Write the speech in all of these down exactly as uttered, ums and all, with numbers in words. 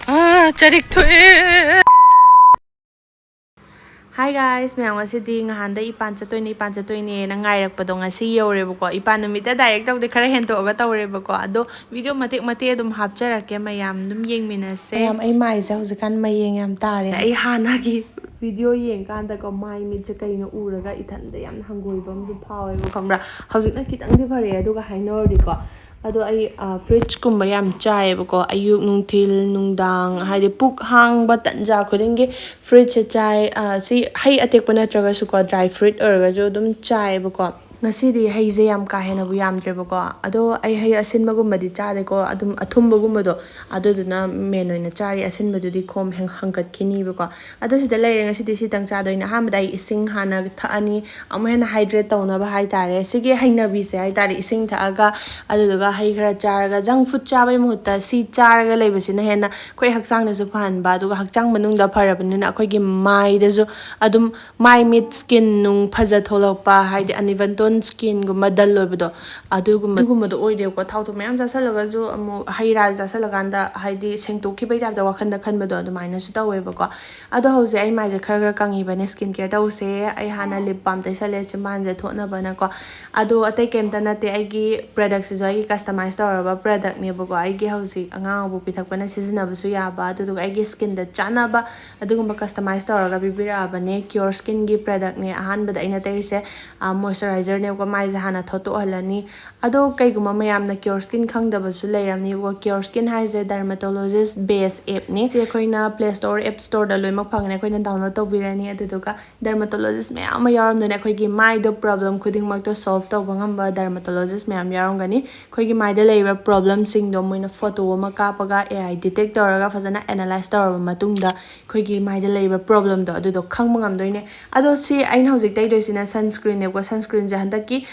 ꯑꯥ, ꯆꯔꯤꯛ ꯊꯣꯛꯑꯦ꯫ Hi guys, ꯃꯌꯥꯝ, ꯉꯁꯤꯗꯤ ꯉꯍꯥꯟꯗ ꯏꯄꯥꯟ ꯆꯠꯇꯣꯏꯅꯦ, ꯏꯄꯥꯟ ꯆꯠꯇꯣꯏꯅꯦꯅ ꯉꯥꯏꯔꯛꯄꯗꯣ ꯉꯁꯤ ꯌꯧꯔꯦꯕꯀꯣ꯫ ꯏꯄꯥꯟ ꯅꯨꯃꯤꯠꯇ direct ꯇꯧꯗꯦ, ꯈꯔ ꯍꯦꯟꯇꯣꯛꯑꯒ ꯇꯧꯔꯦꯕꯀꯣ꯫ ꯑꯗꯣ video ꯃꯇꯦꯛ ꯃꯇꯦꯛ ꯑꯗꯨꯝ ꯍꯥꯞꯆꯔꯛꯀꯦ, ꯃꯌꯥꯝ ꯑꯗꯨꯝ ꯌꯦꯡꯃꯤꯟꯅꯁꯦ꯫ ꯃꯌꯥꯝ, ꯑꯩ ꯃꯥꯏꯁꯦ ꯍꯧꯖꯤꯛꯀꯥꯟ ꯃꯌꯦꯡ ꯌꯥꯝ ꯇꯥꯔꯦ꯫ ꯑꯩ ꯍꯥꯟꯅꯒꯤ video ꯌꯦꯡꯀꯥꯟꯗꯀꯣ, ꯃꯥꯏ ꯃꯤꯠꯁꯦ ꯀꯩꯅꯣ ꯎꯔꯒ ꯏꯊꯟꯗ ꯌꯥꯝ ꯍꯪꯒꯣꯏꯕ ꯑꯃꯁꯨ ꯐꯥꯎꯋꯦꯕ, ꯈꯪꯕ꯭ꯔꯥ? ꯍꯧꯖꯤꯛꯅ ꯈꯤꯇꯪꯗꯤ ꯐꯔꯛꯑꯦ, ꯑꯗꯨꯒ ꯍꯥꯏꯅꯧꯔꯗꯤꯀꯣ꯫ ꯑꯗꯣ ꯑꯩ, ꯑ, fruitsꯀꯨꯝꯕ ꯌꯥꯝ ꯆꯥꯏꯌꯦꯕꯀꯣ, ꯑꯌꯨꯛ, ꯅꯨꯡꯊꯤꯜ, ꯅꯨꯡꯗꯥꯡ, ꯍꯥꯏꯗꯤ ꯄꯨꯛ ꯍꯥꯡꯕ ꯇꯟꯖꯥ ꯈꯨꯗꯤꯡꯒꯤ fruitꯁꯦ ꯆꯥꯏ꯫ ꯑ, ꯁꯤ ꯍꯩ ꯑꯇꯦꯛꯄ ꯅꯠꯇ꯭ꯔꯒꯁꯨꯀꯣ, dry fruit ꯑꯣꯏꯔꯒꯁꯨ ꯑꯗꯨꯝ ꯆꯥꯏꯌꯦꯕꯀꯣ꯫ ꯉꯁꯤꯗꯤ ꯍꯩꯁꯦ ꯌꯥꯝ ꯀꯥ ꯍꯦꯟꯅꯕꯨ ꯌꯥꯝꯗ꯭ꯔꯦꯕꯀꯣ, ꯑꯗꯣ ꯑꯩ ꯍꯩ ꯑꯁꯤꯟꯕꯒꯨꯝꯕꯗꯤ ꯆꯥꯗꯦꯀꯣ, ꯑꯗꯨꯝ ꯑꯊꯨꯝꯕꯒꯨꯝꯕꯗꯣ, ꯑꯗꯨꯗꯨꯅ main ꯑꯣꯏꯅ ꯆꯥꯔꯤ꯫ ꯑꯁꯤꯟꯕꯗꯨꯗꯤ ꯈꯣꯝ ꯍꯦꯟ-, ꯍꯪꯀꯠꯈꯤꯅꯤꯕꯀꯣ꯫ ꯑꯗꯣ ꯁꯤꯗ ꯂꯩꯔꯦ, ꯉꯁꯤꯗꯤ ꯁꯤꯇꯪ ꯆꯥꯗꯣꯏꯅꯦ꯫ ꯑꯍꯥꯟꯕꯗ ꯑꯩ ꯏꯁꯤꯡ ꯍꯥꯟꯅ ꯊꯛꯑꯅꯤ, ꯑꯃꯨꯛ ꯍꯦꯟꯅ hydrate ꯇꯧꯅꯕ ꯍꯥꯏꯇꯥꯔꯦ꯫ ꯁꯤꯒꯤ ꯍꯩꯅꯕꯤꯁꯦ ꯍꯥꯏꯇꯥꯔꯦ, ꯏꯁꯤꯡ ꯊꯛꯑꯒ, ꯑꯗꯨꯗꯨꯒ ꯍꯩ ꯈꯔ ꯆꯥꯔꯒ, junk food ꯆꯥꯕꯩ ꯃꯍꯨꯠꯇ ꯁꯤ ꯆꯥꯔꯒ ꯂꯩꯕꯁꯤꯅ ꯍꯦꯟꯅ ꯑꯩꯈꯣꯏ ꯍꯛꯆꯥꯡꯗꯁꯨ ꯐꯍꯟꯕ, ꯑꯗꯨꯒ ꯍꯛꯆꯥꯡ ꯃꯅꯨꯡꯗ ꯐꯔꯕꯅꯤꯅ ꯑꯩꯈꯣꯏꯒꯤ ꯃꯥꯏꯗꯁꯨ ꯑꯗꯨꯝ ꯃꯥꯏ ꯃꯤꯠ skin ꯅꯨꯡ ꯐꯖ ꯊꯣꯛꯂꯛꯄ, ꯍꯥꯏꯗꯤ uneven tone skinꯒꯨꯝꯕ, dull ꯑꯣꯏꯕꯗꯣ, ꯑꯗꯨꯒꯨꯝꯕ, ꯑꯗꯨꯒꯨꯝꯕꯗꯣ ꯑꯣꯏꯗꯦꯕꯀꯣ꯫ ꯊꯥꯎ ꯊꯨꯝ ꯃꯌꯥꯝ ꯆꯥꯁꯤꯜꯂꯒꯁꯨ ꯑꯃꯨꯛ ꯍꯩ ꯔꯥ ꯆꯥꯁꯤꯜꯂꯀꯥꯟꯗ ꯍꯥꯏꯗꯤ ꯁꯦꯡꯇꯣꯛꯈꯤꯕꯩ typeꯇ ꯋꯥꯈꯟꯗ ꯈꯟꯕꯗꯣ ꯑꯗꯨꯃꯥꯏꯅꯁꯨ ꯇꯧꯋꯦꯕꯀꯣ꯫ ꯑꯗꯣ ꯍꯧꯖꯤꯛ ꯑꯩ ꯃꯥꯏꯁꯦ ꯈꯔ ꯈꯔ ꯀꯪꯉꯤꯕꯅꯦ, skin care ꯇꯧꯁꯦ꯫ ꯑꯩ ꯍꯥꯟꯅ lip balm ꯇꯩꯁꯜꯂꯦ ꯆꯤꯝꯕꯥꯟꯁꯦ ꯊꯣꯛꯅꯕꯅꯀꯣ꯫ ꯑꯗꯣ ꯑꯇꯩ ꯀꯩꯝꯇ ꯅꯠꯇꯦ, ꯑꯩꯒꯤ productꯁꯤꯁꯨ ꯑꯩꯒꯤ customize ꯇꯧꯔꯕ productꯅꯦꯕꯀꯣ꯫ ꯑꯩꯒꯤ ꯍꯧꯖꯤꯛ ꯑꯉꯥꯡ ꯑꯃꯕꯨ ꯄꯤꯊꯛꯄꯅ ꯁꯤꯖꯤꯟꯅꯕꯁꯨ ꯌꯥꯕ, ꯑꯗꯨꯗꯨꯒ ꯑꯩꯒꯤ skinꯗ ꯆꯥꯟꯅꯕ ꯑꯗꯨꯒꯨꯝꯕ customize ꯇꯧꯔꯒ ꯄꯤꯕꯤꯔꯛꯑꯕꯅꯦ꯫ Cure Skinꯒꯤ productꯅꯦ꯫ ꯑꯍꯥꯟꯕꯗ ꯑꯩꯅ ꯇꯩꯔꯤꯁꯦ, ꯑ, moisturizer ꯅꯦꯕꯀꯣ, ꯃꯥꯏꯁꯦ ꯍꯥꯟꯅ ꯊꯣꯠꯇꯣꯛꯍꯜꯂꯅꯤ꯫ ꯑꯗꯣ ꯀꯩꯒꯨꯝꯕ ꯃꯌꯥꯝꯅ Cure Skin ꯈꯪꯗꯕꯁꯨ ꯂꯩꯔꯝꯅꯤꯕꯀꯣ, Cure Skin ꯍꯥꯏꯁꯦ dermatologist base appꯅꯤ꯫ ꯁꯤ ꯑꯩꯈꯣꯏꯅ Play Store, App Storeꯗ ꯂꯣꯏꯅꯃꯛ ꯐꯪꯒꯅꯤ, ꯑꯩꯈꯣꯏꯅ download ꯇꯧꯕꯤꯔꯅꯤ꯫ ꯑꯗꯨꯗꯨꯒ dermatologist ꯃꯌꯥꯝ ꯑꯃ ꯌꯥꯎꯔꯝꯗꯣꯏꯅꯦ꯫ ꯑꯩꯈꯣꯏꯒꯤ ꯃꯥꯏꯗꯣ problem ꯈꯨꯗꯤꯡꯃꯛꯇꯣ solve ꯇꯧꯕ ꯉꯝꯕ dermatologist ꯃꯌꯥꯝ ꯌꯥꯎꯔꯝꯒꯅꯤ꯫ ꯑꯩꯈꯣꯏꯒꯤ ꯃꯥꯏꯗ ꯂꯩꯔꯤꯕ problemꯁꯤꯡꯗꯣ ꯃꯣꯏꯅ photo ꯑꯃ ꯀꯥꯞꯄꯒ, AI detect ꯇꯧꯔꯒ, ꯐꯖꯅ analyze ꯇꯧꯔꯕ ꯃꯇꯨꯡꯗ ꯑꯩꯈꯣꯏꯒꯤ ꯃꯥꯏꯗ ꯂꯩꯔꯤꯕ problemꯗꯣ ꯑꯗꯨꯗꯣ ꯈꯪꯕ ꯉꯝꯗꯣꯏꯅꯦ꯫ ꯑꯗꯣ ꯁꯤ ꯑꯩꯅ ꯍꯧꯖꯤꯛ ꯇꯩꯗꯣꯏꯁꯤꯅ sunscreenꯅꯦꯕꯀꯣ꯫ Sunscreenꯁꯦ ꯍꯟꯗꯛꯀꯤ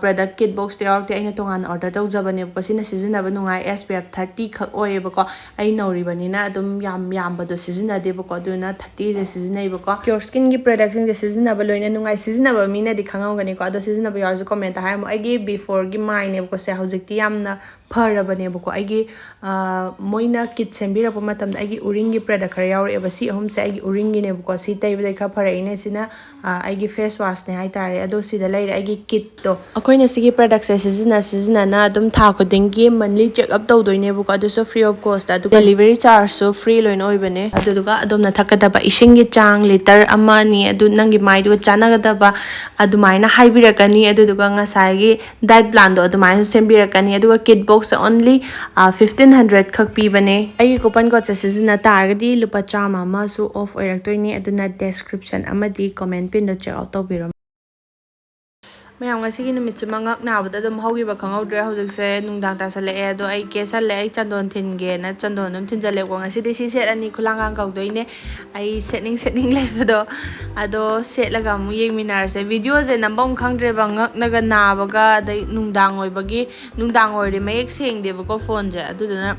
ꯄ꯭ꯔꯗꯛ ꯀꯤꯠ ꯕꯣꯛꯁꯇ ꯌꯥꯎꯔꯛꯇꯦ, ꯑꯩꯅ ꯇꯣꯉꯥꯟꯅ ꯑꯣꯔꯗꯔ ꯇꯧꯖꯕꯅꯦꯕꯀꯣ꯫ ꯁꯤꯅ ꯁꯤꯖꯤꯟꯅꯕ ꯅꯨꯡꯉꯥꯏ, ꯑꯦꯁ ꯄꯤ ꯑꯦꯐ ꯊꯥꯔꯇꯤ ꯈꯛ ꯑꯣꯏꯌꯦꯕꯀꯣ꯫ ꯑꯩ ꯅꯧꯔꯤꯕꯅꯤꯅ ꯑꯗꯨꯝ ꯌꯥꯝ ꯌꯥꯝꯕꯗꯣ ꯁꯤꯖꯤꯟꯅꯗꯦꯕꯀꯣ, ꯑꯗꯨꯅ ꯊꯥꯔꯇꯤꯁꯦ ꯁꯤꯖꯤꯟꯅꯩꯕꯀꯣ꯫ ꯀ꯭ꯌꯣꯔ ꯁ꯭ꯀꯤꯟꯒꯤ ꯄ꯭ꯔꯗꯛꯁꯤꯡꯁꯦ ꯁꯤꯖꯤꯟꯅꯕ ꯂꯣꯏꯅ ꯅꯨꯡꯉꯥꯏ, ꯁꯤꯖꯤꯟꯅꯕ ꯃꯤꯅꯗꯤ ꯈꯪꯉꯝꯒꯅꯤꯀꯣ, ꯑꯗꯣ ꯁꯤꯖꯤꯟꯅꯕ ꯌꯥꯎꯔꯁꯨ ꯀꯣꯃꯦꯟꯇ ꯍꯥꯏꯔꯝꯃꯣ꯫ ꯑꯩꯒꯤ ꯕꯤꯐꯣꯔꯒꯤ ꯃꯥꯏꯅꯦꯕꯀꯣ ꯁꯦ, ꯍꯧꯖꯤꯛꯇꯤ ꯌꯥꯝꯅ ꯐꯔꯕꯅꯦꯕꯀꯣ꯫ ꯑꯩꯒꯤ ꯃꯣꯏꯅ ꯀꯤꯠ ꯁꯦꯝꯕꯤꯔꯛꯄ ꯃꯇꯝꯗ ꯑꯩꯒꯤ ꯎꯔꯤꯡꯒꯤ ꯄ꯭ꯔꯗꯛ ꯈꯔ ꯌꯥꯎꯔꯛꯑꯦꯕ꯫ ꯁꯤ ꯑꯍꯨꯝꯁꯦ ꯑꯩꯒꯤ ꯎꯔꯤꯡꯒꯤꯅꯦꯕꯀꯣ꯫ ꯁꯤ ꯇꯩꯕꯗꯩ ꯈꯔ ꯐꯔꯛꯏꯅꯦ꯫ ꯁꯤꯅ ꯑꯩꯒꯤ ꯐꯦꯁ ꯋꯥꯁꯅꯦ ꯍꯥꯏꯇꯥꯔꯦ꯫ ꯑꯗꯣ ꯁꯤꯗ ꯂꯩꯔꯦ ꯑꯩꯒꯤ ꯀꯤꯠꯇꯣ꯫ ꯑꯩꯈꯣꯏꯅ ꯁꯤꯒꯤ ꯄ꯭ꯔꯗꯛꯁꯦ ꯁꯤꯖꯤꯟꯅ ꯁꯤꯖꯤꯟꯅꯅ ꯑꯗꯨꯝ ꯊꯥ ꯈꯨꯗꯤꯡꯒꯤ ꯃꯟꯂꯤ ꯆꯦꯛꯑꯞ ꯇꯧꯗꯣꯏꯅꯦꯕꯀꯣ꯫ ꯑꯗꯨꯁꯨ ꯐ꯭ꯔꯤ ꯑꯣꯐ ꯀꯣꯁꯇ, ꯑꯗꯨꯒ ꯗꯦꯂꯤꯚꯔꯤ ꯆꯥꯔꯖꯁꯨ ꯐ꯭ꯔꯤ ꯂꯣꯏꯅ ꯑꯣꯏꯕꯅꯦ꯫ ꯑꯗꯨꯗꯨꯒ ꯑꯗꯣꯝꯅ ꯊꯛꯀꯗꯕ ꯏꯁꯤꯡꯒꯤ ꯆꯥꯡ ꯂꯤꯇꯔ ꯑꯃ ꯑꯅꯤ ꯑꯗꯨ ꯅꯪꯒꯤ ꯃꯥꯏꯗꯨꯒ ꯆꯥꯟꯅꯒꯗꯕ ꯑꯗꯨꯃꯥꯏꯅ ꯍꯥꯏꯕꯤꯔꯛꯀꯅꯤ꯫ ꯑꯗꯨꯗꯨꯒ ꯉꯁꯥꯏꯒꯤ ꯗꯥꯏꯠ ꯄ꯭ꯂꯥꯟꯗꯣ ꯑꯗꯨꯃꯥꯏꯅꯁꯨ ꯁꯦꯝꯕꯤꯔꯛꯀꯅꯤ꯫ ꯑꯗꯨꯒ ꯀꯤꯠ ꯕꯣꯛꯁꯇ ꯑꯣꯟꯂꯤ ꯐꯤꯐꯇꯤꯟ ꯍꯟꯗ꯭ꯔꯦꯗ ꯈꯛ ꯄꯤꯕꯅꯦ꯫ ꯑꯩꯒꯤ ꯀꯣꯄꯟ ꯀꯣꯗꯁꯦ ꯁꯤꯖꯤꯟꯅ ꯇꯥꯔꯒꯗꯤ ꯂꯨꯄꯥ ꯆꯥꯝꯃ ꯑꯃꯁꯨ ꯑꯣꯐ ꯑꯣꯏꯔꯛꯇꯣꯏꯅꯤ꯫ ꯑꯗꯨꯅ ꯗꯦꯁꯀ꯭ꯔꯤꯞꯁꯟ ꯑꯃꯗꯤ ꯀꯣꯃꯦꯟ ꯄꯤꯟꯗꯣ ꯆꯦꯛ ꯑꯥꯎꯠ ꯇꯧꯕꯤꯔꯣ꯫ ꯃꯌꯥꯝ, ꯉꯁꯤꯒꯤ ꯅꯨꯃꯤꯠꯁꯤꯃ ꯉꯛ ꯅꯥꯕꯗ ꯑꯗꯨꯝ ꯍꯧꯈꯤꯕ ꯈꯪꯍꯧꯗ꯭ꯔꯦ꯫ ꯍꯧꯖꯤꯛꯁꯦ ꯅꯨꯡꯗꯥꯡ ꯇꯥꯁꯜꯂꯛꯑꯦ, ꯑꯗꯣ ꯑꯩ ꯀꯦꯁꯜꯂꯦ꯫ ꯑꯩ ꯆꯟꯗꯣꯟ ꯊꯤꯟꯒꯦꯅ ꯆꯟꯗꯣꯟ ꯑꯗꯨꯝ ꯊꯤꯟꯖꯜꯂꯦꯕꯀꯣ꯫ ꯉꯁꯤꯗꯤ ꯁꯤ ꯁꯦꯠꯂꯅꯤ, ꯈꯨꯂꯥꯡꯒꯥꯡ ꯀꯧꯗꯣꯏꯅꯦ꯫ ꯑꯩ ꯁꯦꯠꯅꯤꯡ ꯁꯦꯠꯅꯤꯡ ꯂꯩꯕꯗꯣ, ꯑꯗꯣ ꯁꯦꯠꯂꯒ ꯑꯃꯨꯛ ꯌꯦꯡꯃꯤꯟꯅꯔꯁꯦ꯫ ꯚꯤꯗꯤꯑꯣꯁꯦ ꯅꯝꯐꯝ ꯈꯪꯗ꯭ꯔꯦꯕ, ꯉꯛꯅꯒ ꯅꯥꯕꯒ, ꯑꯗꯩ ꯅꯨꯡꯗꯥꯡ ꯑꯣꯏꯕꯒꯤ, ꯅꯨꯡꯗꯥꯡ ꯑꯣꯏꯔꯗꯤ ꯃꯌꯦꯛ ꯁꯦꯡꯗꯦꯕꯀꯣ ꯐꯣꯟꯁꯦ, ꯑꯗꯨꯗꯨꯅ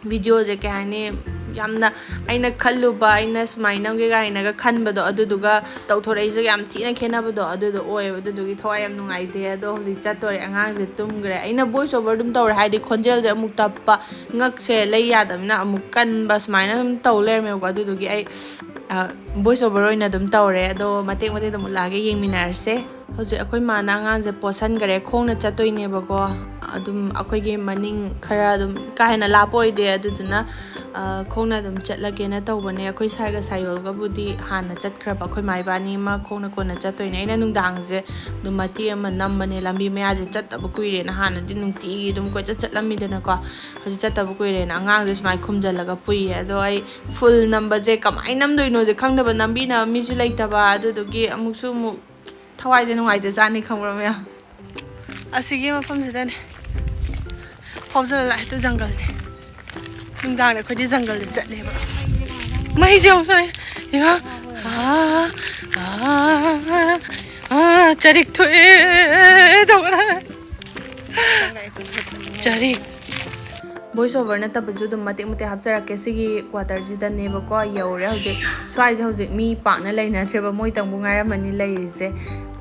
ꯚꯤꯗꯤꯑꯣꯁꯦ ꯀꯩ ꯍꯥꯏꯅꯤ, ꯌꯥꯝꯅ ꯑꯩꯅ ꯈꯜꯂꯨꯕ, ꯑꯩꯅ ꯁꯨꯃꯥꯏꯅ ꯅꯝꯒꯦ ꯀꯥꯏꯅꯒ ꯈꯟꯕꯗꯣ, ꯑꯗꯨꯗꯨꯒ ꯇꯧꯊꯣꯔꯛꯏꯁꯦ ꯌꯥꯝ ꯊꯤꯅ ꯈꯦꯠꯅꯕꯗꯣ ꯑꯗꯨꯗꯣ ꯑꯣꯏꯌꯦꯕ꯫ ꯑꯗꯨꯗꯨꯒꯤ ꯊꯋꯥꯏ ꯌꯥꯝ ꯅꯨꯡꯉꯥꯏꯇꯦ꯫ ꯑꯗꯣ ꯍꯧꯖꯤꯛ ꯆꯠꯇꯣꯔꯦ, ꯑꯉꯥꯡꯁꯦ ꯇꯨꯝꯈ꯭ꯔꯦ꯫ ꯑꯩꯅ ꯚꯣꯏꯁ ꯑꯣꯚꯔ ꯑꯗꯨꯝ ꯇꯧꯔꯦ, ꯍꯥꯏꯗꯤ ꯈꯣꯟꯖꯦꯜꯁꯦ ꯑꯃꯨꯛ ꯇꯞꯄ, ꯉꯛꯁꯦ ꯂꯩ ꯌꯥꯗꯕꯅꯤꯅ ꯑꯃꯨꯛ ꯀꯟꯕ, ꯁꯨꯃꯥꯏꯅ ꯑꯗꯨꯝ ꯇꯧ ꯂꯩꯔꯝꯃꯦꯕꯀꯣ꯫ ꯑꯗꯨꯗꯨꯒꯤ ꯑꯩ ꯚꯣꯏꯁ ꯑꯣꯚꯔ ꯑꯣꯏꯅ ꯑꯗꯨꯝ ꯇꯧꯔꯦ꯫ ꯑꯗꯣ ꯃꯇꯦꯛ ꯃꯇꯦꯛ ꯑꯗꯨꯝ ꯎꯠꯂꯛꯑꯒꯦ, ꯌꯦꯡꯃꯤꯟꯅꯔꯁꯦ꯫ ꯍꯧꯖꯤꯛ ꯑꯩꯈꯣꯏ ꯃꯥꯅ ꯑꯉꯥꯡꯁꯦ ꯄꯣꯠꯁꯟꯈꯔꯦ, ꯈꯣꯡꯅ ꯆꯠꯇꯣꯏꯅꯦꯕꯀꯣ꯫ ꯑꯗꯨꯝ ꯑꯩꯈꯣꯏꯒꯤ ꯃꯅꯤꯡ ꯈꯔ ꯑꯗꯨꯝ ꯀꯥ ꯍꯦꯟꯅ ꯂꯥꯞꯄ ꯑꯣꯏꯗꯦ, ꯑꯗꯨꯗꯨꯅ ꯈꯣꯡꯅ ꯑꯗꯨꯝ ꯆꯠꯂꯒꯦꯅ ꯇꯧꯕꯅꯦ꯫ ꯑꯩꯈꯣꯏ ꯁꯥꯏꯒ ꯁꯥꯏꯌꯣꯜꯒꯕꯨꯗꯤ ꯍꯥꯟꯅ ꯆꯠꯈ꯭ꯔꯕ, ꯑꯩꯈꯣꯏ ꯃꯥ ꯏꯕꯥꯅꯤ ꯑꯃ ꯈꯣꯡꯅ ꯀꯣꯟꯅ ꯆꯠꯇꯣꯏꯅꯦ꯫ ꯑꯩꯅ ꯅꯨꯡꯗꯥꯡꯁꯦ ꯑꯗꯨꯝ ꯃꯇꯦꯛ ꯑꯃ ꯅꯝꯕꯅꯦ, ꯂꯝꯕꯤ ꯃꯌꯥꯁꯦ ꯆꯠꯇꯕ ꯀꯨꯏꯔꯦꯅ꯫ ꯍꯥꯟꯅꯗꯤ ꯅꯨꯡꯇꯤꯒꯤ ꯑꯗꯨꯝ ꯀꯣꯏꯆꯠ ꯆꯠꯂꯝꯃꯤꯗꯅꯀꯣ, ꯍꯧꯖꯤꯛ ꯆꯠꯇꯕ ꯀꯨꯏꯔꯦꯅ ꯑꯉꯥꯡꯁꯦ ꯁꯨꯃꯥꯏꯅ ꯈꯨꯝꯖꯤꯜꯂꯒ ꯄꯨꯏꯌꯦ꯫ ꯑꯗꯣ ꯑꯩ ꯐꯨꯜ ꯅꯝꯕꯁꯦ ꯀꯃꯥꯏꯅ ꯅꯝꯗꯣꯏꯅꯣꯁꯦ ꯈꯪꯗꯕ, ꯅꯝꯕꯤꯅꯕ ꯃꯤꯁꯨ ꯂꯩꯇꯕ, ꯑꯗꯨꯗꯨꯒꯤ ꯑꯃꯨꯛꯁꯨ ꯑꯃꯨꯛ ꯊꯋꯥꯏꯁꯦ ꯅꯨꯡꯉꯥꯏꯇꯖꯥꯠꯅꯤ, ꯈꯪꯕ꯭ꯔꯥ ꯃꯌꯥꯝ? ꯑꯁꯤꯒꯤ ꯃꯐꯝꯁꯤꯗꯅꯦ ꯐꯥꯎꯖꯜꯂ ꯂꯥꯛꯑꯦ꯫ ꯑꯗꯨ ꯖꯪꯒꯜꯅꯦ꯫ ꯅꯨꯡꯗꯥꯡꯗ ꯑꯩꯈꯣꯏꯗꯤ ꯖꯪꯒꯜꯗ ꯆꯠꯂꯦꯕ꯫ ꯃꯩꯁꯦ ꯑꯃꯨꯛ ꯂꯥꯛꯑꯦ꯫ ꯏꯃꯥ! ꯑꯥ! ꯑꯥ! ꯑꯥ! ꯆꯔꯤꯛ ꯊꯣꯛꯑꯦ ꯇꯧꯕ꯫ ꯆꯔꯤꯛ꯫ ꯚꯣꯏꯁ ꯑꯣꯚꯔ ꯅꯠꯇꯕꯁꯨ ꯑꯗꯨꯝ ꯃꯇꯦꯛ ꯃꯇꯦꯛ ꯍꯥꯞꯆꯔꯛꯀꯦ꯫ ꯁꯤꯒꯤ ꯀ꯭ꯋꯥꯇꯔꯁꯤꯗꯅꯦꯕꯀꯣ ꯌꯧꯔꯦ ꯍꯧꯖꯤꯛ꯫ ꯁ꯭ꯋꯥꯏꯁꯦ ꯍꯧꯖꯤꯛ ꯃꯤ ꯄꯥꯛꯅ ꯂꯩꯅꯗ꯭ꯔꯦꯕ, ꯃꯣꯏꯇꯪꯕꯨ ꯉꯥꯏꯔꯝꯃꯅꯤ ꯂꯩꯔꯤꯁꯦ꯫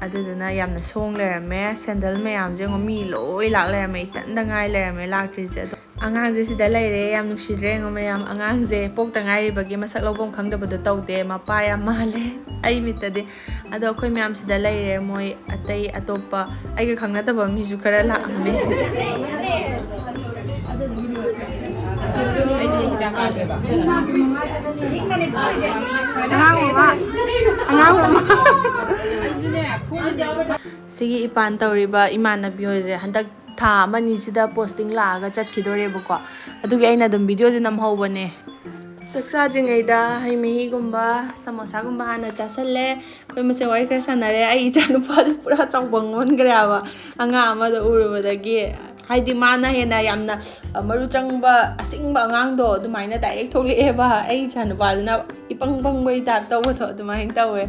ꯑꯗꯨꯗꯨꯅ ꯌꯥꯝꯅ ꯁꯣꯡ ꯂꯩꯔꯝꯃꯦ꯫ ꯁꯦꯟꯗꯜ ꯃꯌꯥꯝꯁꯦ ꯌꯦꯡꯉꯣ, ꯃꯤ ꯂꯣꯏ ꯂꯥꯛ ꯂꯩꯔꯝꯃꯦ, ꯏꯊꯟꯗ ꯉꯥꯏ ꯂꯩꯔꯝꯃꯦ ꯂꯥꯛꯇ꯭ꯔꯤꯁꯦ꯫ ꯑꯗꯣ ꯑꯉꯥꯡꯁꯦ ꯁꯤꯗ ꯂꯩꯔꯦ, ꯌꯥꯝ ꯅꯨꯡꯁꯤꯗ꯭ꯔꯦ ꯌꯦꯡꯉꯣ ꯃꯌꯥꯝ꯫ ꯑꯉꯥꯡꯁꯦ ꯄꯣꯛꯇ ꯉꯥꯏꯔꯤꯕꯒꯤ ꯃꯁꯛ ꯂꯧꯐꯝ ꯈꯪꯗꯕꯗꯣ ꯇꯧꯗꯦ, ꯃꯄꯥ ꯌꯥꯝ ꯃꯥꯜꯂꯦ ꯑꯩ ꯃꯤꯠꯇꯗꯤ꯫ ꯑꯗꯣ ꯑꯩꯈꯣꯏ ꯃꯌꯥꯝ ꯁꯤꯗ ꯂꯩꯔꯦ, ꯃꯣꯏ ꯑꯇꯩ ꯑꯇꯣꯞꯄ ꯑꯩꯒ ꯈꯪꯅꯗꯕ ꯃꯤꯁꯨ ꯈꯔ ꯂꯥꯛꯑꯝꯃꯦ꯫ ꯑꯉꯥꯡ ꯃꯃꯥ, ꯑꯉꯥꯡ ꯃꯃꯥ꯫ ꯁꯤꯒꯤ ꯏꯄꯥꯟ ꯇꯧꯔꯤꯕ ꯏꯃꯥꯟꯅꯕꯤ ꯍꯣꯏꯁꯦ ꯍꯟꯗꯛ ꯊꯥ ꯑꯃ ꯑꯅꯤꯁꯤꯗ ꯄꯣꯁꯇꯤꯡ ꯂꯥꯛꯑꯒ ꯆꯠꯈꯤꯗꯣꯔꯦꯕꯀꯣ꯫ ꯑꯗꯨꯒꯤ ꯑꯩꯅ ꯑꯗꯨꯝ ꯚꯤꯗꯤꯑꯣꯁꯦ ꯅꯝꯍꯧꯕꯅꯦ꯫ ꯆꯥꯛ ꯆꯥꯗ꯭ꯔꯤꯉꯩꯗ ꯍꯩ ꯃꯍꯤꯒꯨꯝꯕ ꯁꯃꯣꯁꯥꯒꯨꯝꯕ ꯍꯥꯟꯅ ꯆꯥꯁꯜꯂꯦ꯫ ꯑꯩꯈꯣꯏ ꯃꯁꯦꯟ ꯋꯥꯔꯤ ꯈꯔ ꯁꯥꯟꯅꯔꯦ꯫ ꯑꯩ ꯏꯆꯥꯅꯨꯄꯥꯗꯣ ꯄꯨꯔꯥ ꯆꯥꯎꯕꯪ ꯑꯣꯟꯈ꯭ꯔꯦ ꯍꯥꯏꯕ, ꯑꯉꯥꯡ ꯑꯃꯗ ꯎꯔꯨꯕꯗꯒꯤ꯫ ꯍꯥꯏꯗꯤ ꯃꯥꯅ ꯍꯦꯟꯅ ꯌꯥꯝꯅ, ꯑ, ꯃꯔꯨ ꯆꯪꯕ ꯑꯁꯤꯡꯕ ꯑꯉꯥꯡꯗꯣ ꯑꯗꯨꯃꯥꯏꯅ ꯗꯥꯏꯔꯦꯛ ꯊꯣꯛꯂꯛꯑꯦꯕ꯫ ꯑꯩ ꯏꯆꯥꯅꯨꯄꯥꯗꯨꯅ ꯏꯄꯪ ꯄꯪꯕꯒꯤ ꯇꯥꯏꯞ ꯇꯧꯕꯗꯣ ꯑꯗꯨꯃꯥꯏꯅ ꯇꯧꯋꯦ꯫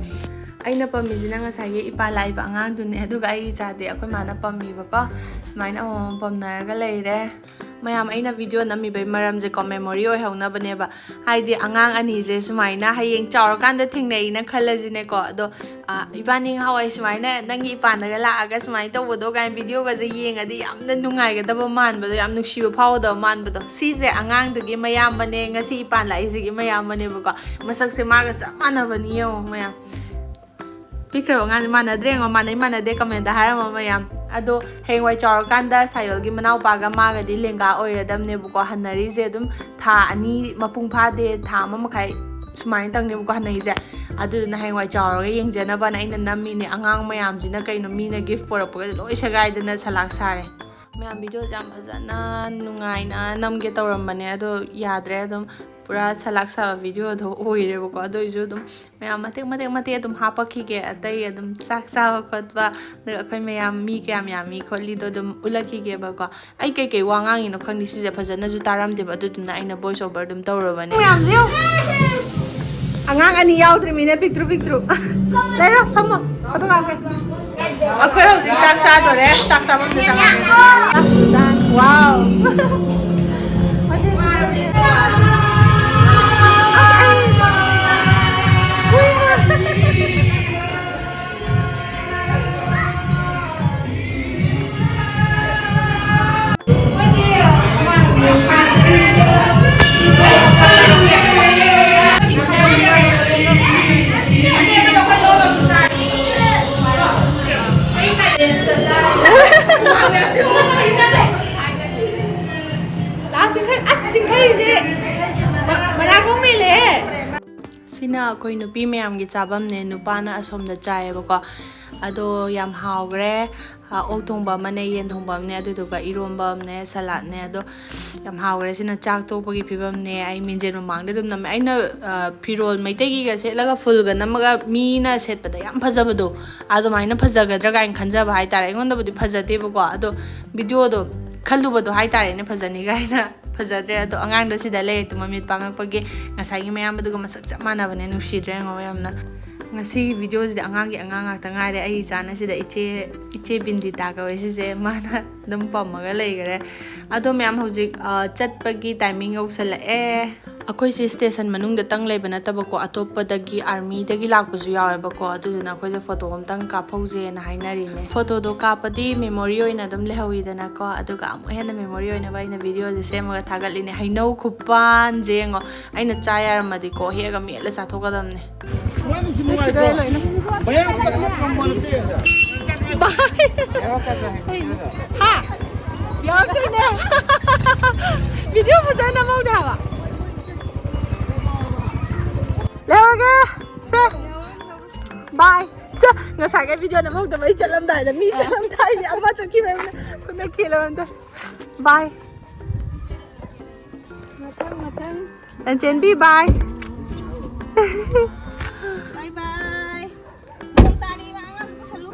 ꯑꯩꯅ ꯄꯝꯃꯤꯁꯤꯅ ꯉꯁꯥꯏꯒꯤ ꯏꯄꯥ ꯂꯥꯛꯏꯕ ꯑꯉꯥꯡꯗꯨꯅꯦ, ꯑꯗꯨꯒ ꯑꯩ ꯏꯆꯥꯗꯤ ꯑꯩꯈꯣꯏ ꯃꯥꯅ ꯄꯝꯃꯤꯕꯀꯣ꯫ ꯁꯨꯃꯥꯏꯅ ꯑꯃꯃꯝ ꯄꯝꯅꯔꯒ ꯂꯩꯔꯦ꯫ ꯃꯌꯥꯝ, ꯑꯩꯅ ꯚꯤꯗꯤꯑꯣ ꯅꯝꯃꯤꯕꯩ ꯃꯔꯝꯁꯦꯀꯣ, ꯃꯦꯃꯣꯔꯤ ꯑꯣꯏꯍꯧꯅꯕꯅꯦꯕ꯫ ꯍꯥꯏꯗꯤ ꯑꯉꯥꯡ ꯑꯅꯤꯁꯦ ꯁꯨꯃꯥꯏꯅ ꯍꯌꯦꯡ ꯆꯥꯎꯔꯀꯥꯟꯗ ꯊꯦꯡꯅꯩꯅ ꯈꯜꯂꯁꯤꯅꯦꯀꯣ꯫ ꯑꯗꯣ, ꯑ, ꯏꯕꯥꯅꯤ ꯉꯍꯥꯟꯋꯥꯏ ꯁꯨꯃꯥꯏꯅ ꯅꯪꯒꯤ ꯏꯄꯥꯟꯗꯒ ꯂꯥꯛꯑꯒ ꯁꯨꯃꯥꯏꯅ ꯇꯧꯕꯗꯣ ꯀꯥꯏꯅ ꯚꯤꯗꯤꯑꯣꯒꯁꯦ ꯌꯦꯡꯉꯗꯤ ꯌꯥꯝꯅ ꯅꯨꯡꯉꯥꯏꯒꯗꯕ ꯃꯥꯟꯕꯗꯣ, ꯌꯥꯝ ꯅꯨꯡꯁꯤꯕ ꯐꯥꯎꯒꯗꯕ ꯃꯥꯟꯕꯗꯣ꯫ ꯁꯤꯁꯦ ꯑꯉꯥꯡꯗꯨꯒꯤ ꯃꯌꯥꯝꯕꯅꯦ, ꯉꯁꯤ ꯏꯄꯥꯟ ꯂꯥꯛꯏꯁꯤꯒꯤ ꯃꯌꯥꯝꯕꯅꯦꯕꯀꯣ꯫ ꯃꯁꯛꯁꯦ ꯃꯥꯒ ꯆꯞ ꯃꯥꯟꯅꯕꯅꯤ ꯌꯦꯡꯉꯣ ꯃꯌꯥꯝ꯫ ꯄꯤꯛꯈ꯭ꯔꯕ ꯑꯉꯥꯡꯁꯦ ꯃꯥꯟꯅꯗ꯭ꯔꯦ ꯌꯦꯡꯉꯣ, ꯃꯥꯟꯅꯩ ꯃꯥꯟꯅꯗꯦ ꯀꯃꯦꯟꯗ ꯍꯥꯏꯔꯝꯃꯣ ꯃꯌꯥꯝ꯫ ꯑꯗꯣ ꯍꯌꯦꯡꯋꯥꯏ ꯆꯥꯎꯔꯀꯥꯟꯗ ꯁꯥꯏꯌꯣꯜꯒꯤ ꯃꯅꯥꯎꯄꯥꯒ ꯃꯥꯒꯗꯤ ꯂꯦꯡꯒꯥ ꯑꯣꯏꯔꯗꯝꯅꯦꯕꯀꯣ꯫ ꯍꯟꯅꯔꯤꯁꯦ ꯑꯗꯨꯝ ꯊꯥ ꯑꯅꯤ ꯃꯄꯨꯡ ꯐꯥꯗꯦ, ꯊꯥ ꯑꯃ ꯃꯈꯥꯏ ꯁꯨꯃꯥꯏꯅ ꯇꯪꯅꯦꯕꯀꯣ ꯍꯟꯅꯔꯤꯁꯦ꯫ ꯑꯗꯨꯗꯨꯅ ꯍꯌꯦꯡꯋꯥꯏ ꯆꯥꯎꯔꯒ ꯌꯦꯡꯖꯅꯕꯅ ꯑꯩꯅ ꯅꯝꯃꯤꯅꯦ꯫ ꯑꯉꯥꯡ ꯃꯌꯥꯝꯁꯤꯅ ꯀꯩꯅꯣ, ꯃꯤꯅ ꯒꯤꯐ ꯄꯣꯔꯛꯄꯒꯁꯦ ꯂꯣꯏ ꯁꯦꯒꯥꯏꯗꯅ ꯁꯂꯥꯛ ꯁꯥꯔꯦ꯫ ꯃꯌꯥꯝ ꯚꯤꯗꯤꯑꯣꯁꯦ ꯌꯥꯝ ꯐꯖꯅ ꯅꯨꯡꯉꯥꯏꯅ ꯅꯝꯒꯦ ꯇꯧꯔꯝꯕꯅꯦ, ꯑꯗꯣ ꯌꯥꯗ꯭ꯔꯦ꯫ ꯑꯗꯨꯝ ꯄꯨꯔꯥ ꯁꯂꯥꯛ ꯁꯥꯕ ꯚꯤꯗꯤꯑꯣꯗꯣ ꯑꯣꯏꯔꯦꯕꯀꯣ꯫ ꯑꯗꯨ ꯑꯣꯏꯁꯨ ꯑꯗꯨꯝ ꯃꯌꯥꯝ ꯃꯇꯦꯛ ꯃꯇꯦꯛ ꯃꯇꯦꯛ ꯑꯗꯨꯝ ꯍꯥꯞꯄꯛꯈꯤꯒꯦ꯫ ꯑꯇꯩ ꯑꯗꯨꯝ ꯆꯥꯛ ꯆꯥꯕ ꯈꯣꯠꯄ, ꯑꯗꯨꯒ ꯑꯩꯈꯣꯏ ꯃꯌꯥꯝ ꯃꯤ ꯀꯌꯥꯝ ꯌꯥꯝꯃꯤ ꯈꯣꯠꯂꯤꯗꯣ ꯑꯗꯨꯝ ꯎꯠꯂꯛꯈꯤꯒꯦꯕꯀꯣ꯫ ꯑꯩ ꯀꯩꯀꯩ ꯋꯥ ꯉꯥꯡꯉꯤꯅꯣ ꯈꯪꯗꯦ, ꯁꯤꯁꯦ ꯐꯖꯅꯁꯨ ꯇꯥꯔꯝꯗꯦꯕ, ꯑꯗꯨꯗꯨꯅ ꯑꯩꯅ ꯚꯣꯏꯁ ꯑꯣꯚꯔ ꯑꯗꯨꯝ ꯇꯧꯔꯕꯅꯦ꯫ ꯃꯌꯥꯝꯁꯦ ꯌꯦꯡꯉꯨ꯫ ꯑꯉꯥꯡ ꯑꯅꯤ ꯌꯥꯎꯗ꯭ꯔꯤꯃꯤꯅ ꯄꯤꯛꯇ꯭ꯔꯨ ꯄꯤꯛꯇ꯭ꯔꯨ꯫ ꯂꯩꯔꯣ, ꯐꯝꯃꯣ꯫ ꯐꯣꯇꯣ ꯀꯥꯞꯈ꯭ꯔꯦ꯫ ꯑꯩꯈꯣꯏ ꯍꯧꯖꯤꯛ ꯆꯥꯛ ꯆꯥꯗꯣꯔꯦ꯫ ꯆꯥꯛ ꯆꯥꯐꯝꯗ ꯆꯪꯉꯛꯑꯦ꯫ ꯋꯥꯎ꯫ ꯂꯥꯁ ꯆꯤꯡꯈꯩ, ꯑꯁ, ꯆꯤꯡꯈꯩꯁꯦ ꯃꯅꯥ ꯀꯣꯡ ꯃꯦꯜꯂꯦ꯫ ꯁꯤꯅ ꯑꯩꯈꯣꯏ ꯅꯨꯄꯤ ꯃꯌꯥꯝꯒꯤ ꯆꯥꯐꯝꯅꯦ꯫ ꯅꯨꯄꯥꯅ ꯑꯁꯣꯝꯗ ꯆꯥꯏꯌꯦꯕꯀꯣ꯫ ꯑꯗꯣ ꯌꯥꯝ ꯍꯥꯎꯈ꯭ꯔꯦ꯫ ꯑ, ꯑꯣꯛ ꯊꯣꯡꯕ ꯑꯃꯅꯦ, ꯌꯦꯟ ꯊꯣꯡꯕ ꯑꯃꯅꯦ, ꯑꯗꯨꯗꯨꯒ ꯏꯔꯣꯝꯕ ꯑꯃꯅꯦ, ꯁꯂꯥꯠꯅꯦ꯫ ꯑꯗꯣ ꯌꯥꯝ ꯍꯥꯎꯈ꯭ꯔꯦ꯫ ꯁꯤꯅ ꯆꯥꯛ ꯇꯣꯛꯄꯒꯤ ꯐꯤꯕꯝꯅꯦ꯫ ꯑꯩ ꯃꯤꯡꯖꯦꯜ ꯃꯃꯥꯡꯗ ꯑꯗꯨꯝ ꯅꯝꯃꯦ꯫ ꯑꯩꯅ, ꯑ, ꯐꯤꯔꯣꯜ ꯃꯩꯇꯩꯒꯤꯒ ꯁꯦꯠꯂꯒ ꯐꯨꯜꯒ ꯅꯝꯃꯒ ꯃꯤꯅ ꯁꯦꯠꯄꯗ ꯌꯥꯝ ꯐꯖꯕꯗꯣ, ꯑꯗꯨꯃꯥꯏꯅ ꯐꯖꯒꯗ꯭ꯔꯥ ꯀꯥꯏꯅ ꯈꯟꯖꯕ ꯍꯥꯏꯇꯥꯔꯦ꯫ ꯑꯩꯉꯣꯟꯗꯕꯨꯗꯤ ꯐꯖꯗꯦꯕꯀꯣ, ꯑꯗꯣ ꯚꯤꯗꯤꯑꯣꯗꯣ ꯈꯜꯂꯨꯕꯗꯣ ꯍꯥꯏꯇꯥꯔꯦꯅꯦ, ꯐꯖꯅꯤ ꯀꯥꯏꯅ꯫ ꯐꯖꯗ꯭ꯔꯦ꯫ ꯑꯗꯣ ꯑꯉꯥꯡꯗꯣ ꯁꯤꯗ ꯂꯩꯔꯦ ꯇꯨ, ꯃꯃꯤꯠ ꯄꯥꯡꯉꯛꯄꯒꯤ꯫ ꯉꯁꯥꯏꯒꯤ ꯃꯌꯥꯝꯕꯗꯨꯒ ꯃꯁꯛ ꯆꯞ ꯃꯥꯟꯅꯕꯅꯦ꯫ ꯅꯨꯡꯁꯤꯗ꯭ꯔꯦ ꯌꯦꯡꯉꯣ ꯃꯌꯥꯝꯅ꯫ ꯉꯁꯤꯒꯤ ꯚꯤꯗꯤꯑꯣꯁꯤꯗꯤ ꯑꯉꯥꯡꯒꯤ ꯑꯉꯥꯡ ꯉꯥꯛꯇ ꯉꯥꯏꯔꯦ꯫ ꯑꯩ ꯏꯆꯥꯅ ꯁꯤꯗ ꯏꯆꯦ, ꯏꯆꯦ ꯕꯤꯟꯗꯤꯇꯥ ꯀꯧꯋꯦ ꯁꯤꯁꯦ꯫ ꯃꯥꯅ ꯑꯗꯨꯝ ꯄꯝꯃꯒ ꯂꯩꯈꯔꯦ꯫ ꯑꯗꯣ ꯃꯌꯥꯝ ꯍꯧꯖꯤꯛ, ꯑ, ꯆꯠꯄꯒꯤ ꯇꯥꯏꯃꯤꯡ ꯌꯧꯁꯜꯂꯛꯑꯦ꯫ ꯑꯩꯈꯣꯏꯁꯦ ꯁ꯭ꯇꯦꯁꯟ ꯃꯅꯨꯡꯗꯇꯪ ꯂꯩꯕ ꯅꯠꯇꯕꯀꯣ, ꯑꯇꯣꯞꯄꯗꯒꯤ ꯑꯥꯔꯃꯤꯗꯒꯤ ꯂꯥꯛꯄꯁꯨ ꯌꯥꯎꯋꯦꯕꯀꯣ꯫ ꯑꯗꯨꯗꯨꯅ ꯑꯩꯈꯣꯏꯁꯦ ꯐꯣꯇꯣ ꯑꯝꯇꯪ ꯀꯥꯞꯍꯧꯁꯦꯅ ꯍꯥꯏꯅꯔꯤꯅꯦ꯫ ꯐꯣꯇꯣꯗꯣ ꯀꯥꯞꯄꯗꯤ ꯃꯦꯃꯣꯔꯤ ꯑꯣꯏꯅ ꯑꯗꯨꯝ ꯂꯩꯍꯧꯋꯤꯗꯅꯀꯣ꯫ ꯑꯗꯨꯒ ꯑꯃꯨꯛ ꯍꯦꯟꯅ ꯃꯦꯃꯣꯔꯤ ꯑꯣꯏꯅꯕ ꯑꯩꯅ ꯚꯤꯗꯤꯑꯣꯁꯦ ꯁꯦꯝꯃꯒ ꯊꯥꯒꯠꯂꯤꯅꯦ꯫ ꯍꯩꯅꯧ ꯈꯨꯄꯥꯟꯁꯦ ꯌꯦꯡꯉꯣ꯫ ꯑꯩꯅ ꯆꯥ ꯌꯥꯔꯝꯃꯗꯤꯀꯣ, ꯍꯦꯛꯑꯒ ꯃꯦꯠꯂ ꯆꯥꯊꯣꯛꯀꯗꯕꯅꯦ꯫ ꯍꯥ? ꯌꯥꯎꯔꯛꯇꯣꯏꯅꯦ꯫ ꯚꯤꯗꯤꯑꯣ ꯐꯖꯅ ꯅꯝꯍꯧꯗꯦ ꯍꯥꯏꯕ꯫ ꯂꯩꯍꯧꯔꯒꯦ꯫ ꯁꯦ꯫ ꯕꯥꯏ꯫ ꯁꯦ, ꯉꯁꯥꯏꯒ ꯚꯤꯗꯤꯑꯣ ꯅꯝꯍꯧꯗꯕ ꯑꯩ ꯆꯠꯂꯝꯗꯥꯏꯗ꯫ ꯃꯤ ꯆꯠꯂꯝꯗꯥꯏꯒꯤ ꯑꯃ ꯆꯠꯈꯤꯕ ꯑꯃꯅ ꯈꯨꯅ ꯈꯦꯜꯂꯕ ꯑꯝꯇ꯫ ꯕꯥꯏ꯫ ꯃꯊꯪ, ꯃꯊꯪ꯫ ꯂꯟꯆꯦꯟꯕꯤ, ꯕꯥꯏ꯫ ꯕꯥꯏ ꯕꯥꯏ꯫ ꯅꯣꯡ ꯇꯥꯔꯛꯏꯕ, ꯑꯉꯥꯡꯗꯣ ꯄꯨꯁꯜꯂꯨ꯫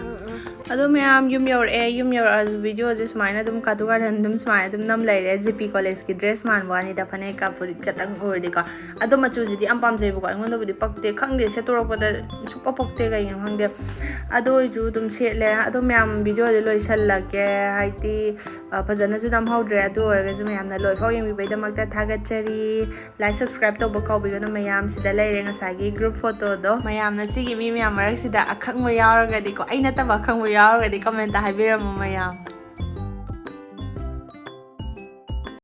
ꯑꯗꯣ ꯃꯌꯥꯝ, ꯌꯨꯝ ꯌꯧꯔꯛꯑꯦ꯫ ꯌꯨꯝ ꯌꯧꯔꯛꯑꯁꯨ ꯚꯤꯗꯤꯑꯣꯁꯦ ꯁꯨꯃꯥꯏꯅ ꯑꯗꯨꯝ ꯀꯥꯇꯨ ꯀꯥꯔꯟ ꯑꯗꯨꯝ ꯁꯨꯃꯥꯏꯅ ꯑꯗꯨꯝ ꯅꯝ ꯂꯩꯔꯦ꯫ ꯖꯤ ꯄꯤ ꯀꯣꯂꯦꯖꯀꯤ ꯗ꯭ꯔꯦꯁ ꯃꯥꯟꯕ ꯋꯥꯅꯤꯗ, ꯐꯅꯦꯛꯀ ꯐꯨꯔꯤꯠ ꯈꯛꯇꯪ ꯑꯣꯏꯔꯗꯤꯀꯣ꯫ ꯑꯗꯣ ꯃꯆꯨꯁꯤꯗꯤ ꯌꯥꯝ ꯄꯥꯝꯖꯩꯕꯀꯣ, ꯑꯩꯉꯣꯟꯗꯕꯨꯗꯤ ꯄꯛꯇꯦ, ꯈꯪꯗꯦ, ꯁꯦꯠꯇꯣꯔꯛꯄꯗ ꯁꯨꯡꯄꯛ ꯄꯛꯇꯦ, ꯀꯩꯒꯤꯅꯣ ꯈꯪꯗꯦ꯫ ꯑꯗꯣ ꯑꯩꯁꯨ ꯑꯗꯨꯝ ꯁꯦꯠꯂꯦ꯫ ꯑꯗꯣ ꯃꯌꯥꯝ, ꯚꯤꯗꯤꯑꯣꯗꯤ ꯂꯣꯏꯁꯜꯂꯒꯦ, ꯍꯥꯏꯗꯤ, ꯑ, ꯐꯖꯅꯁꯨ ꯅꯝꯍꯧꯗ꯭ꯔꯦ꯫ ꯑꯗꯨ ꯑꯣꯏꯔꯒꯁꯨ ꯃꯌꯥꯝꯅ ꯂꯣꯏꯐꯥꯎ ꯌꯦꯡꯕꯤꯕꯩꯗꯃꯛꯇ ꯊꯥꯒꯠꯆꯔꯤ꯫ Like, subscribe ꯇꯧꯕ ꯀꯥꯎꯕꯤꯒꯅꯨ ꯃꯌꯥꯝ꯫ ꯁꯤꯗ ꯂꯩꯔꯦ ꯉꯁꯥꯏꯒꯤ group photoꯗꯣ꯫ ꯃꯌꯥꯝꯅ ꯁꯤꯒꯤ ꯃꯤ ꯃꯌꯥꯝ ꯃꯔꯛꯁꯤꯗ ꯑꯈꯪꯕ ꯌꯥꯎꯔꯒꯗꯤꯀꯣ, ꯑꯩ ꯅꯠꯇꯕ ꯑꯈꯪꯕ ꯌꯥꯎꯔꯒꯗꯤ commentꯇ ꯍꯥꯏꯕꯤꯔꯝꯃꯣ ꯃꯌꯥꯝ꯫